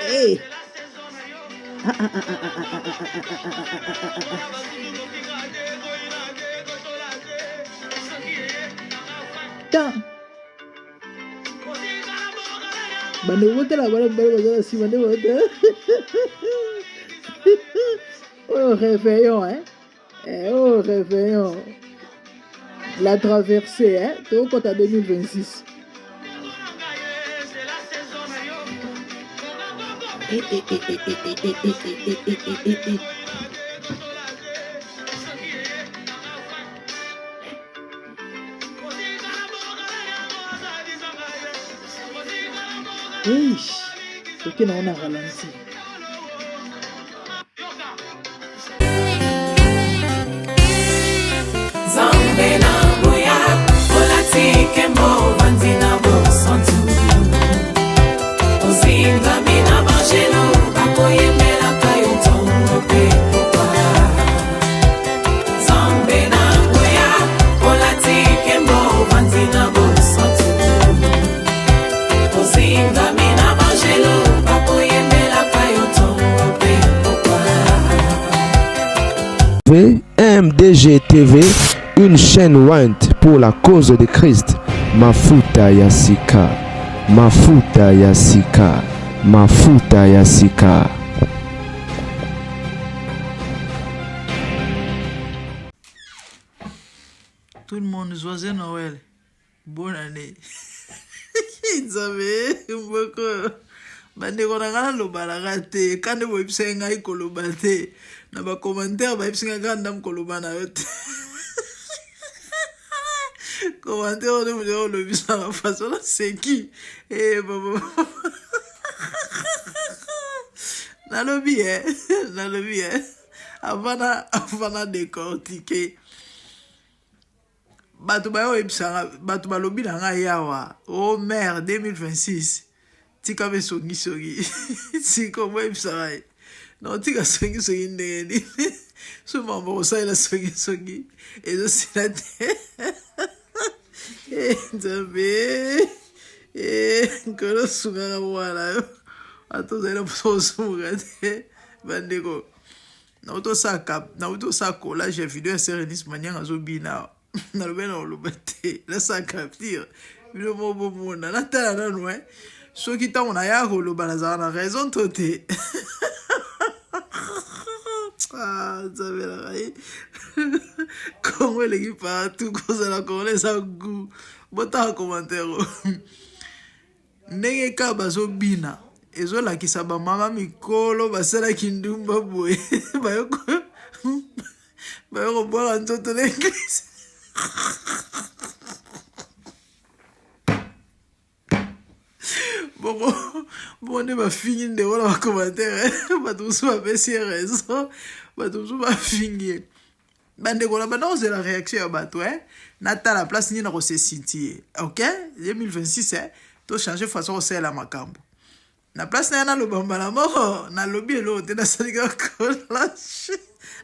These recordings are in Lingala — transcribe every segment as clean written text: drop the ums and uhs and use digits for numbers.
Hey. Ah, ah, ah, ah, ah, ah, ah, ah, ah, ah, ah, ah, ah. Ta. Bandeko botala bana mibale baza na nsima nde bota oyo réveillon hein? Eh, oyo réveillon la traversée hein? Tokota 2026. Eh, eh, eh, eh, eh, eh, eh, eh, eh, eh, eh, eh, eh. Eish, toke na wana ralenti. Nzambe na nguya, olati nkembo, ovandi na bosantu, ozingami na banjelu bakoyembelaka yo ntongo mpe pokwa. Nzambe na nguya, olati nkembo, ovandi na bosantu, ozingami na banjelu bakoyembelaka yo ntongo mpe pokwa. MDG TV, une chaîne ointe pour la cause de Christ. Mafuta ya sika, mafuta ya sika, mafuta ya sika. Tout le monde, joyeux Noël. Bonne année. Nzambe mboko bandeko na ngai nalobalaka te ka nde boyebisaki ngai koloba te na bacommentaire bayebisi ngai kaka ndamu koloba na yo te commentaire oyo nde moto olobisaka façon naseki e baba nalobi e nalobi e avant na avant na décortiquer bato baye oyebisa nga bato balobi na ngai awa o oh, mare 2026 tika mpe songisongi siko boyebisa ngai no tika songisongi ndenge nini so mambo kosalela songisongi ezosila te. Eh, nzambe eh, nkolo sungaka mwana yo ata ozali na mposa kosumuka te. Bandeko, nauti osala collage ya video ya Serenis Manianga azobina awa. Nalobi na koloba te, nasala capture bino moko bomona, natala nanu e soki ntango naya koloba nazala na raison to te. Ah, nzambe na ngai, Kongo eleki partout, kozala congolais eza goût. Botala commentaire ndenge kaka bazobina, ezolakisa bamama mikolo basalaki ndumba boye, bayo kobwaka nzoto na eglise. Bongo bongo nde bafingi ndeko na bacommentaire, bato mosusu bapesi ye raison, bato mosusu bafingi ye. Bandeko, na banda kozela réaction ya bato eh? Natala place nini na kose sentir. Ok, 2026 eh? To changer façon kosalela makambo na place na ye. Naloba mbala moko, nalobi eloko te, nasali kaka collage,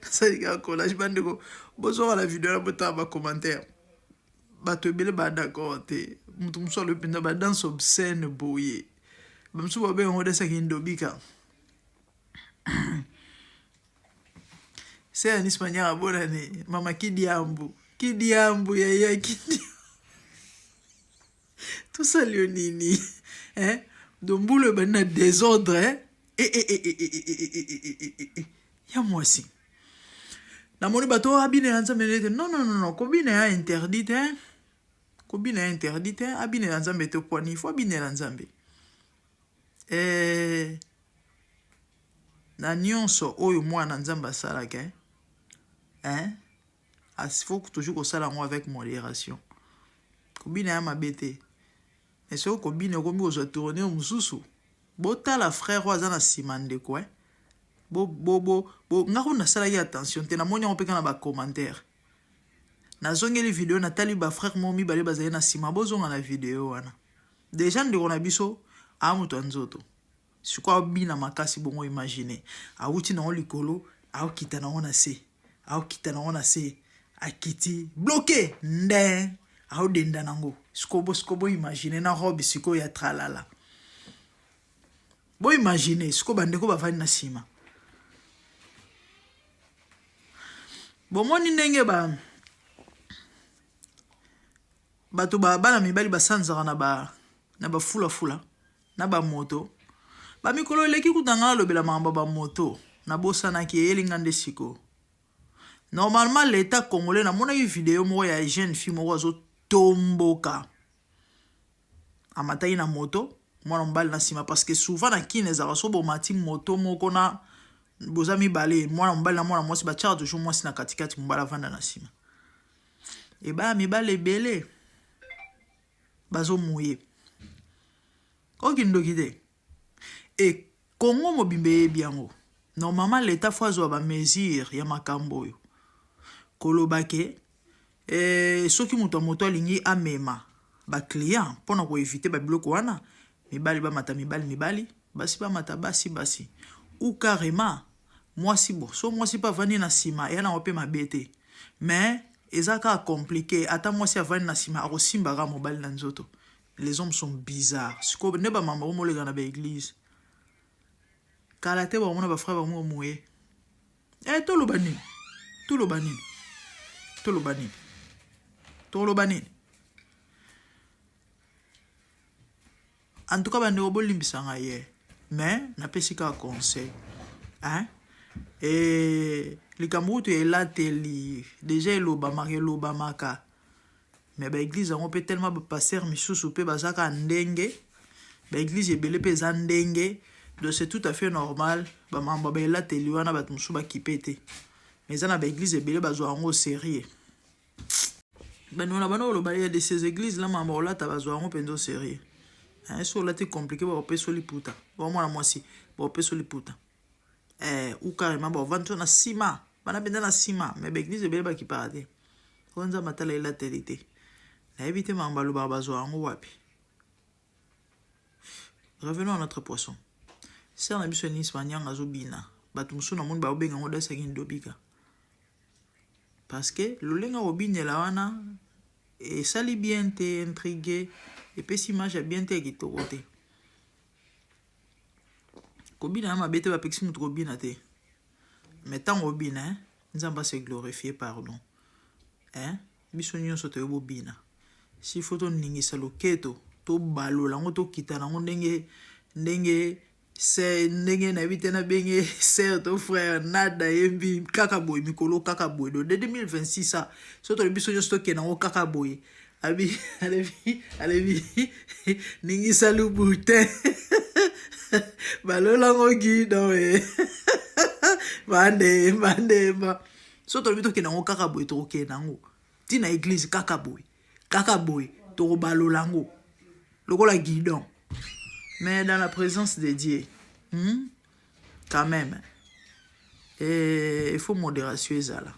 nasali kaka collage. Bandeko, bozwaka na video na botala bacommentaire, bato ebele ba d'accord te. Moto mosusu alobi mpenza badanse obscène boye, bamosusu babenga yango desaki ndobika. Se Anis Manyaka, bonane mama kidiambu kidiambu yaya kidiambu, tosali yo nini eh? Dombulu ebandi na désordre eh? Eh, eh, eh, eh, eh, eh, eh, eh, eh, eh, eh. Ya mwasi, namoni bato oyo abinela nzambe nete non non non non, kobina ya interdit te, kobina ya interdit te, abinela nzambe te pwani ifo abinela nzambe eh, na nyonso oyo mwana nzambe asalaka eh? Eh? Faut toujours kosala yango avec modération. Kobina ya mabe te, mais soki kobina okomi kozwa tournure mosusu. Botala frère oyo aza na nsima ndeko eh? Bo, bo, bo, bo, nga kuna nasalaki attention te, namoni yango mpe kaka na bacommentaire. Nazongeli video, natali bafrère moko mibale bazali na nsima. Bozonga na video wana déjà, ndeko na biso aa moto ya nzoto sikoyo abina makasi bongo. Imagine awuti nango likolo, aokita nango na se, aokita nango na se, akiti bloqué nde aodenda nango sikoyo. Sikoyo boimagine na robe sikoyo ya tralala. Bo imaginer sikoyo bandeko bavandi na nsima. Bomoni ndenge ba bato ba bana mibali basanzaka na ba na bafulafula na bamoto bamikolo eleki kuta ngai nalobela makambo ya bamoto nabosanaki eyeli ngai nde sikoyo normalement l'etat congolais namonaki video moko ya jeune fille moko azotomboka amataki na moto mwana mobali na nsima parce que souvent na kin ezalaka so bomati moto moko na boza mibale mwana mobali na mwana mwasi batiaka toujours mwasi na katikati mobali avanda na nsima ebaya mibali ebele bazomuye oyo kindoki te e Congo mobimba eyebi yango normalement l'etat faut azwa ba mesure ya makambo oyo koloba ke eh, soki moto ya moto alingi amema ba client mpona koevite babiloko wana mibali bamata mibali mibali basi bamata basi basi ou carrément mwasi bo so mwasi mpe avandi na nsima eya nango mpe mabe te mais eza kaka compliqué ata mwasi avandi na nsima akosimba kaka mobali na nzoto Les hommes sont bizarres. Sikoyo nde ba mama bomoleka na ba église. Kala te bamona ba frère bango moye. Eh toloba nini? Toloba nini? Toloba nini? Toloba nini? En tout cas bandeko bolimbisa ngai ye. Mais napesi kaka conseil. Hein? Et likambo kutu elateli deja elobamaka elobamaka Mais ba eglise yango pe tellement ba pasteur misusu pe baza kaka ndenge ba eglise ebele pe eza ndenge donc c'est tout à fait normal ba mambo ba elateli wana bato mosusu bakipe te mais eza na ba eglise ebele bazwa yango sérieux bandeko na bana koloba ya de ces églises la mambo olata bazwa yango mpenza au sérieux soki olati compliqué bakopesa liputa wa mwana mwasi bakopesa liputa eh, ou carrément bavandi na nsima bana mpenza na nsima mais baeglise ebele bakipaka te oyo nzambe atala elateli te nayebi te makambo balobaka bazwa yango wapi revenons à notre poisson sœur na biso Eunice Manyanga azobina bato mosusu namoni baobenga yango dasaki ndobika parce que lolenge akobinela wana esali bien te intrigue epesi image ya bien te ya kitoko te Kobina ya mabe te bapekisi moto kobina te mais ntango obina eh, nzambe ase glorifie pardon eh, biso nyonso toyebi obina s'il faut toningisa loketo tobalola yango tokita nango ndenge ndenge se ndenge nayebi te nabenge sœur to frère nada yembi kaka boye mikolo kaka boye do de 2026 a so tolobi biso nyonso tokende yango kaka boye abi alebi alebi ningisa lubute balolango guidon e bandemba ndemba so tolobi tokende yango kaka boye tokokende yango ntina eglise kaka boye kaka boye tokobalola yango lokola guidon mais dans la présence de dieu Quand meme eh, il faut moderation ezala.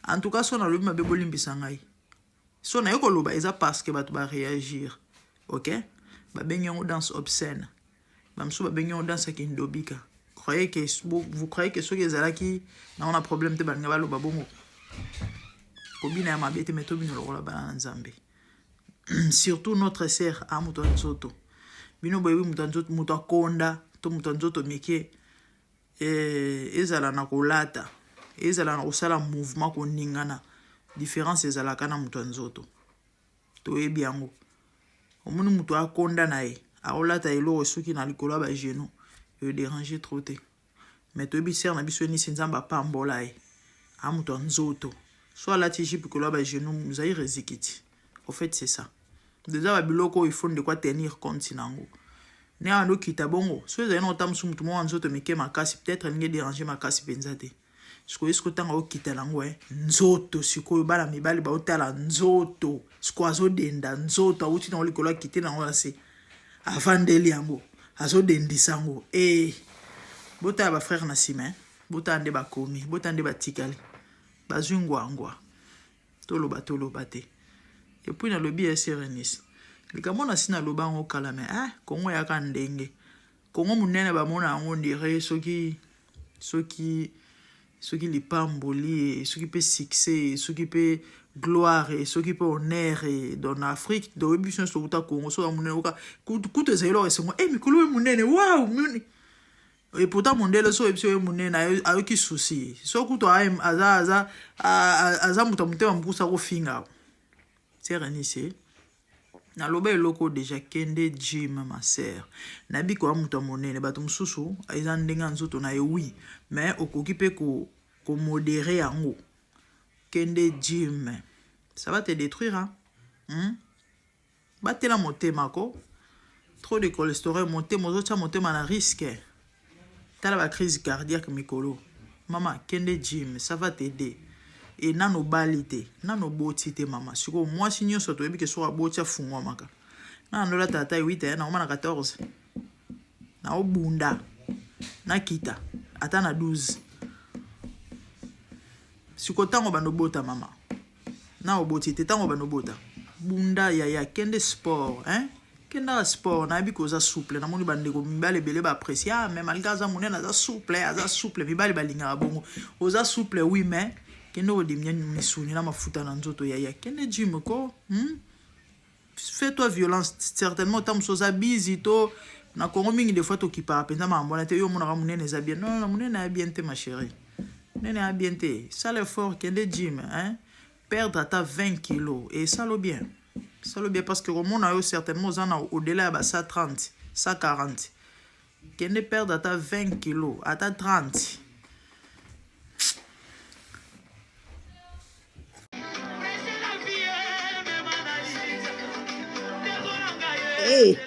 En tout cas so nalobi mabe bolimbisa ngai. So naye koloba eza parce que bato ba réagir. OK? Babengi yango danse obscène. Ba mosusu babengi yango danse ya kindobika. Croyez que vous croyez que soki ezalaki nango na problème te balinga baloba bongo. Kobina ya mabe te mais tobina lokola bana na Nzambe. Surtout notre sœur a moto ya nzoto. Bino boyebi moto ya nzoto, moto akonda to moto ya nzoto mike eh, ezala na kolata ezala na kosala mouvement koningana différence ezalaka na moto ya nzoto toyebi yango omoni moto akonda na ye akolata eloko esuki na likolo ya bagenou ederange trop te mais toyebi sœur na biso enisi nzambe apambola ye a moto ya nzoto so alati jupe likolo ya bagenou zaire ezikiti au fait c'est ça deja babiloko oyo il faut ndeko atenir compte nango ndenge abandi okita bongo so ezali na ota mosusu motu moko ya nzoto mike makasi peut-être alingi ederange makasi mpenza te sikoyo sikoyo ntango aokita nango eh, nzoto sikoyo bana mibali baotala nzoto sikoyo azodenda nzoto awuti nango likolo akiti nango na se avandeli yango azodendisa yango e eh, botala bafrère na nsima eh? botala nde bakomi botala nde batikali bazwi ngwangwa toloba toloba te epuis nalobi ya serenis likambo na si naloba yango kala me eh, kongo eyaka ndenge kongo monene bamona yango ndire soki soki soki lipamboli soki mpe succès soki mpe gloire soki mpe honneur donc na afrique toyebi biso nyonso tokuta kongo soki monene oka kutu ezali eloko esengo e mikolo oyo monene wow Et pourtant mondele so oyebisi oye monene ayoki souci. So kutu aza aza aza moto ya motema mokusa akofinga. Sœur Eunice, naloba eloko deja, kende gym ma sœur. Nayebi koya moto ya monene, bato mosusu eza ndenge ya nzoto na ye, oui, mais okoki mpe komodérer yango. Kende gym, ça va te détruire, hein? Batela motema ko, trop de cholestérol, motema ozotia motema na risque. Tala bacrise cardiaque mikolo. Mama, kende gym, ça va t'aider. E nano obali te, nano oboti te, mama. Sikoyo mwasi nyonso toyebi ke soki aboti afungwamaka. Nana ndolata ata 8, nakoma na 14, naobunda nakita ata na 12. Sikoyo ntango bando obota, mama, na oboti te, ntango bando obota, bunda yaya, kende sport, hein? Kendaka sport. Nayebi koza souple. Namoni bandeko mibali ebele baapprécie: ah, mais malgré aza monene, aza souple, aza souple. Mibali balingaka bongo. Oza souple, oui, mais kende kodimia misuni na mafuta na nzoto yaya. Kende gym ko, Fais-toi violence. Certainement ta mosusu oza busy to na Kongo mingi, des fois tokipaka mpenza makambo wana te. Yo omonaka monene eza bien. Non, non, monene ya bien te, ma chérie, monene ya bien te. Sala effort, kende gym, hein? Perdre ata 20 kilos et esalo bien, esalo bien, parce que komona yo certainement oza na au-delà ya ba 130, 140. Kende perdre ata 20 kilos, ata 30. Hey.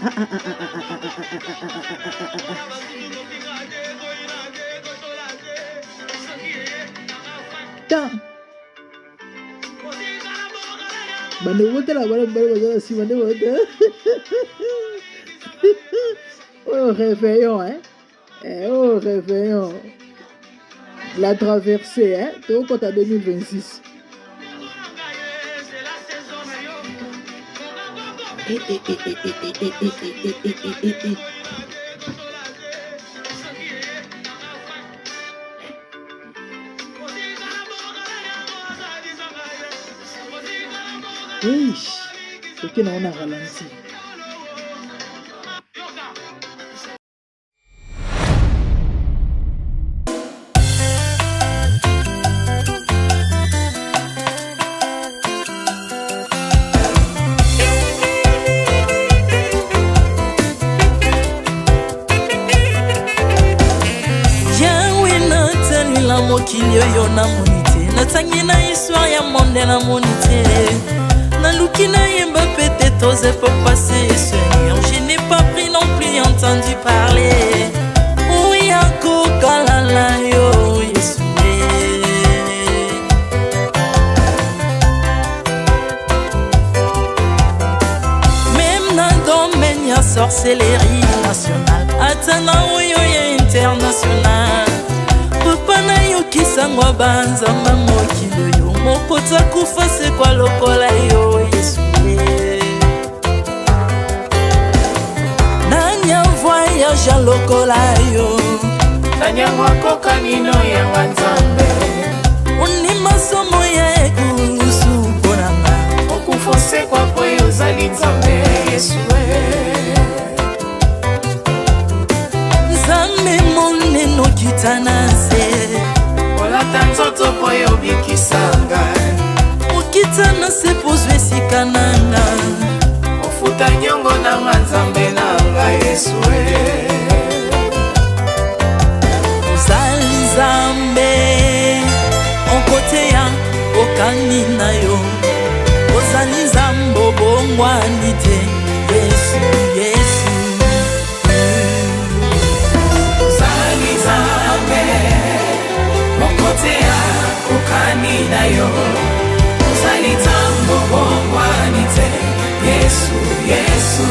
Ah, ah, ah, ah, ah, ah, ah, ah, ah, ah, ah, ah. Tan bandeko, botala bana mibale baza na nsima nde bota oyo réveillon, hein? Eh, oyo réveillon, la traversée, hein? Tokota 2026. Eh, eh, eh, eh, eh, eh, eh, eh, eh, eh, eh, eh, eh. Eish, toke nango na ralenti. Yawe, natalela mokili oyo, namoni te. Natangi na histoire ya monde, namoni te. Naluki nayemba peut-être aux époques passées, Seigneur, je n'ai pas pris non plus entendu parler oya kokalala yo Yesu. Même na domaine ya sorcellerie nationale, ata na oyo ya international, papa, nayokisango banzamba mokili oyo moko takufa sekwa lokola yo Yesu. Nani avoyage lokola yo? Nani yango akokani no yanga Nzambe? Ondima somo ya ekulusu mpo na nga. Okufa, osekwa po ye ozali Nzambe, Yesu. Nzambe monene, okita na se. Olata nzoto po ye obikisa ngai. Okita na se po ozwa esika na nga. Ofuta nyongo na nga, Nzambe na ngai, Yesu. Ozali Nzambe okoteya okani na yo. Ozali Nzambe obongwani te, Yesu, Yesu. Ozali Nzambe moko te akokani na yo. Ozali Nzambe obongwani te, Yesu, Yesu.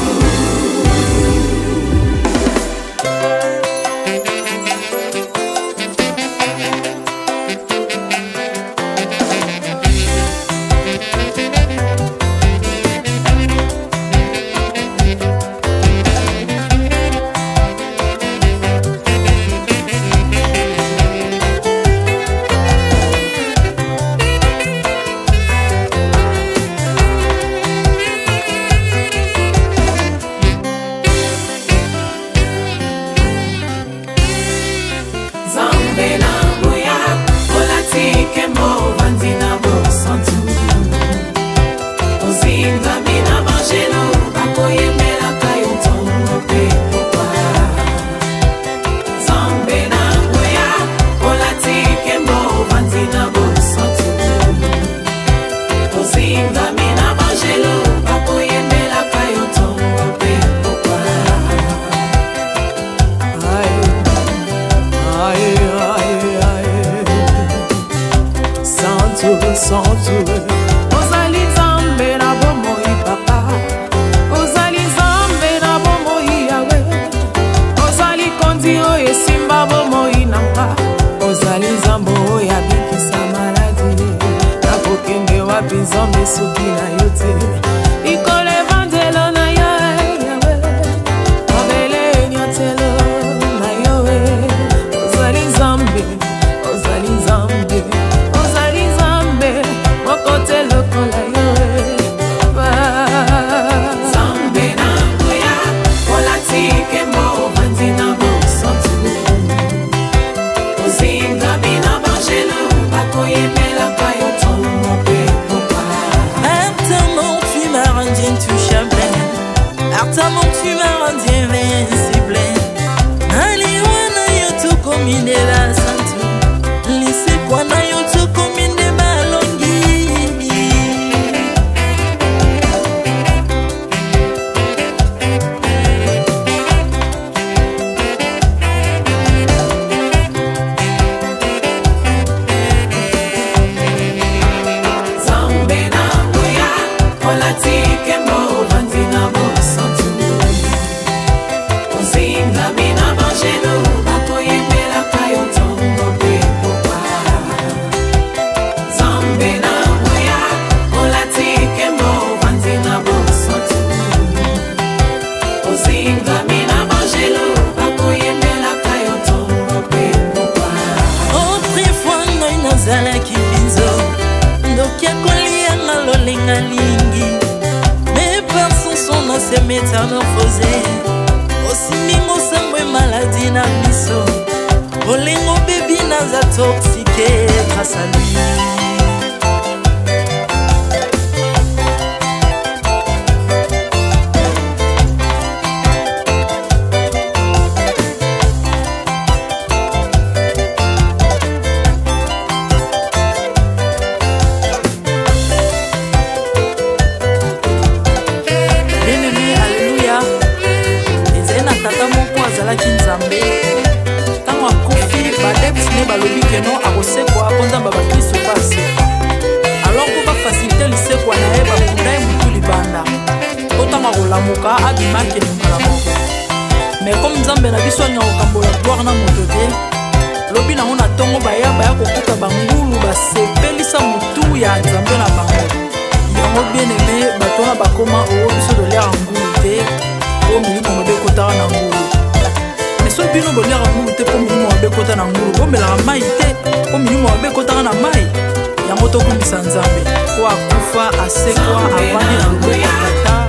rendu intouchable. Par ta mort tu m'as rendu invincible. Na liwa na yo tokomi nde basantu, lisekwa na yo tokomi nde balongi. Nzambe na nguya, olati nkembo, ovandi na bosantu, ozingami na banjelu, bakoyembelaka yo ntongo mpe pokwa. Nzambe na nguya, olati nkembo, ovandi na bosantu, ozingami na banjelu, bakoyembelaka yo ntongo mpe pokwa. Autrefois ngai nazalaki binzo, ndoki akolianga lolenga lingi, mais par son son na se métamorphose. Osimbingo sango maladi na miso, bolingo bebi naza toxique grâce à lui. Bien-aimé, alleluya. Ezali na tata moko azalaki Nzambe. Ntango akufi, baadeptes ne balobi que non, akosekwa mpo Nzambe ya bakristo mpe asekwa. Alors mpo bafaciliter lisekwa na ye, bakunda ye motu libanda, mpo ntango akolamuka abima, akende mbala moko. Mais comme Nzambe na biso alingaka kokambola gloire na moto te, lobi nango na ntongo baya kokuta bangulu basepelisa motu ya Nzambe na bango. Yango, bien-aimé, bato wana bakoma oo biso toliaka ngulu te mpo milimo mabe ekotaka na ngulu. Mais so bino boliaka ngulu te mpo milimo mabe ekota na ngulu, bomelaka mai te mpo milimo mabe ekotaka na mai. Yango tokumisa Nzambe po akufa, asekwa, avandi na loboko ya Tata.